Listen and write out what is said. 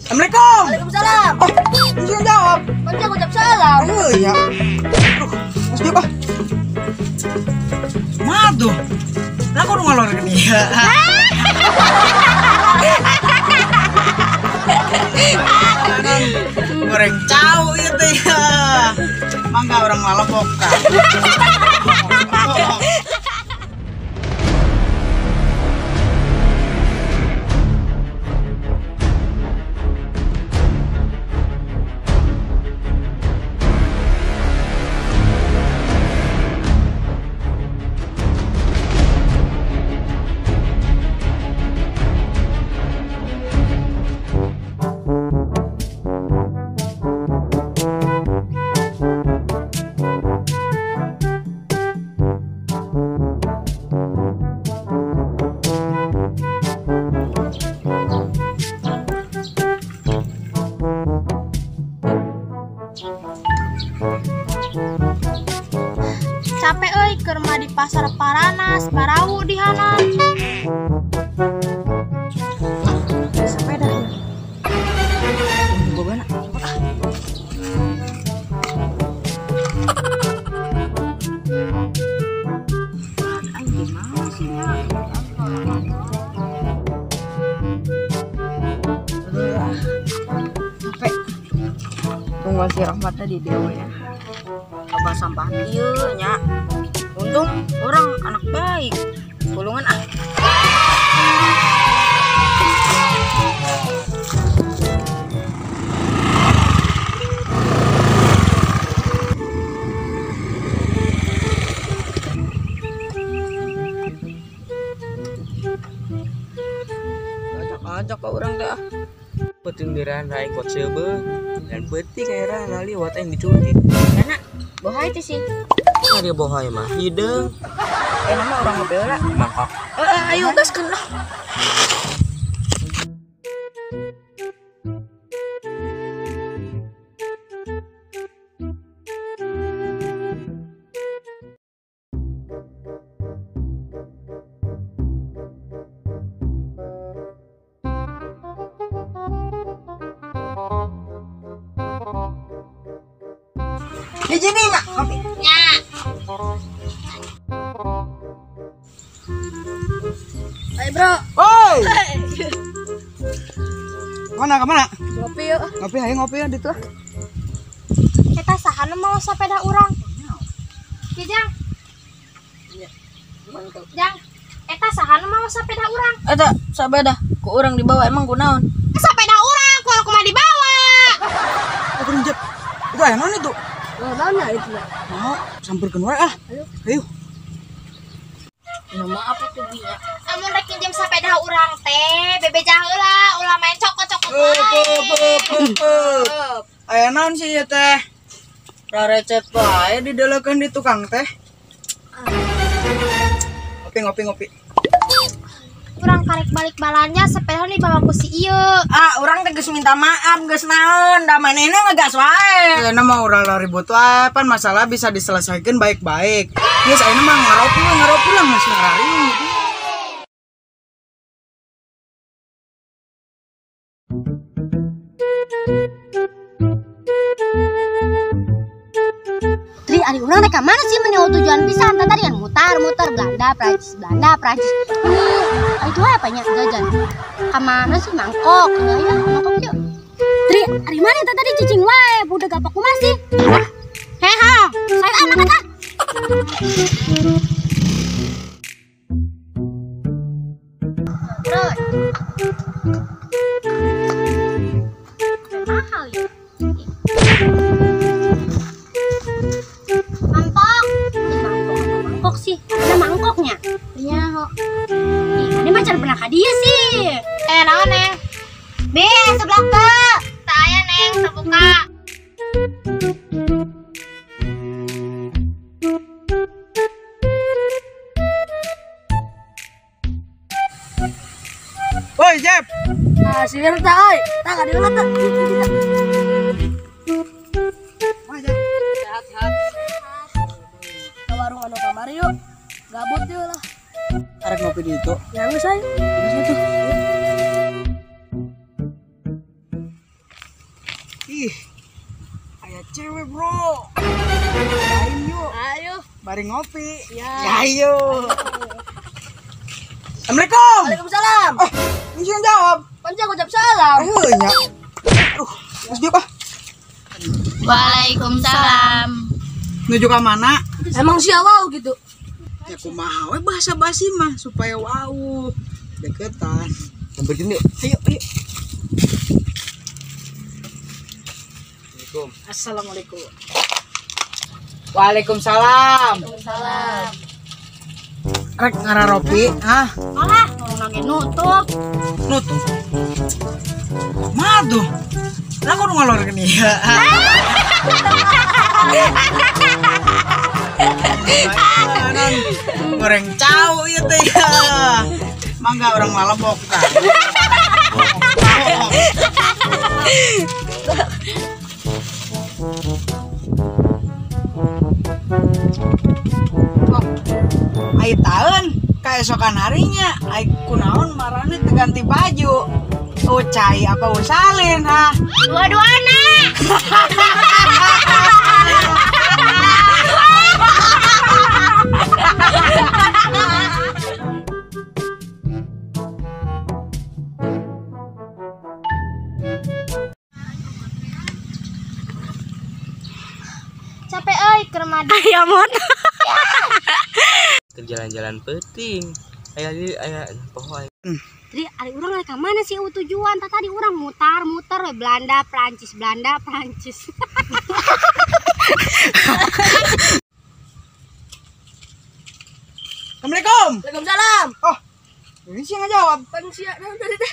Assalamualaikum. Waalaikumsalam. Oh, bisa jawab. Kan jangan ucap salam. Oh iya. Aduh, mas dia, Pak. Madu. Lah kok ngalor ke dia. Goreng cau itu ya. Mangga orang lalapok kan. Capek euy keur mah di pasar Paranas, Parawu di hana. Sepeda ya. Bogana. Capek. Tunggu si Rahmat tadi dewe ya. Coba sampah kieu nya. Untung orang anak baik. Tulungan ah. Ajak-ajak ke orang dah. Petinggiran raih kot seube dan penting era ngaliwat aing diculik. Karena bohai teh sih. Ada bohai mah hideung. Nama orang ngopi lah. Mangkok. Ayo gaskeun lah. Di sini, Mak. Kopi. Ya. Ayo, Bro. Woi. Mana ke mana? Ngopi yuk. Ngopi ayo ngopi ya ditu. Eta saha nu mau sepeda urang? Ki Jang. Jang, eta saha nu mau sepeda urang? Eta sepeda ku urang dibawa emang kunaon? Sepeda urang ku kumaha dibawa? Aku rinjep. Itu aya naon itu? Naon itu? Mau samperkeun wae ah. Ayo. Ayo. Nama apa tuh binya? Amun rek minjem sepeda urang teh, bebeja heula, ulah main cokot-cokot wae. Aya naon sih ieu teh? Rarecet wae didelekeun di tukang teh. Ngopi ngopi ngopi. Urang karek balik balanya sepeda dibawa ku si ieu. Ah, urang teh geus minta maaf, geus naon, da manehna ngegas wae. Ayeuna mah urang ribut wae, pan masalah bisa diselesaikan baik-baik. Geus ayeuna mah ngaropi ngaropi lah geus ngarariung. Tri, ari urang teh ka mana sih meni tujuan pisan tadi kan mutar-mutar Belanda, Prancis, Belanda, Prancis. Ini itu apa nya jajan? Ka mana sih mangkok? Ya, mangkok yuk. Tri, ari mana teh tadi cicing wae, budak gapak kumaha sih? Heha, saya anak kata. Terus. Mahal ya. Mangkok. Mangkok atau mangkok sih? Ada mangkoknya. Iya kok. Ini mah cara pernah ka dia sih. Naon, Neng? Be, seblak teu. Saya, Neng, terbuka. Woi, Jep. Ah, sihir teh euy. Tah ka dieu teh. Sehat-sehat. Ke warung anu kamari yuk. Gabut yuk lah. Arek ngopi di itu. Ya geus ayo. Geus atuh. Ih. Aya cewek, bro. Lain yuk. Ayo. Bari ngopi. Ya. Ayo. Assalamualaikum. Waalaikumsalam. Oh, ini yang jawab. Pan aku jawab salam. Ayo nya. Aduh, geus diuk ah. Waalaikumsalam. Nuju ka mana? Emang sia wow gitu. Ya kumaha we bahasa basi mah supaya wow. Deketan. Samperin yuk. Ayo, ayo. Assalamualaikum. Assalamualaikum. Waalaikumsalam. Waalaikumsalam. Rek ngararopi, hah? Alah, ngomong nutup. Nutup. Madu. Lah kudu ngalor gini. Goreng cau ieu teh. Mangga orang malebok tah. Ai taeun kaesokan harinya ai kunaon marane teu ganti baju. Oh cai apa usalin ha? Dua-duana. Capek euy keur madu. Aya motor. Jalan-jalan penting. Aya di aya poho aya. Tri, ari urang rek ka mana sih tujuan? Tah tadi urang mutar-muter we Belanda, Prancis, Belanda, Prancis. Assalamualaikum. Waalaikumsalam. Oh, ini sih nggak jawab. Pan sia naon tadi teh.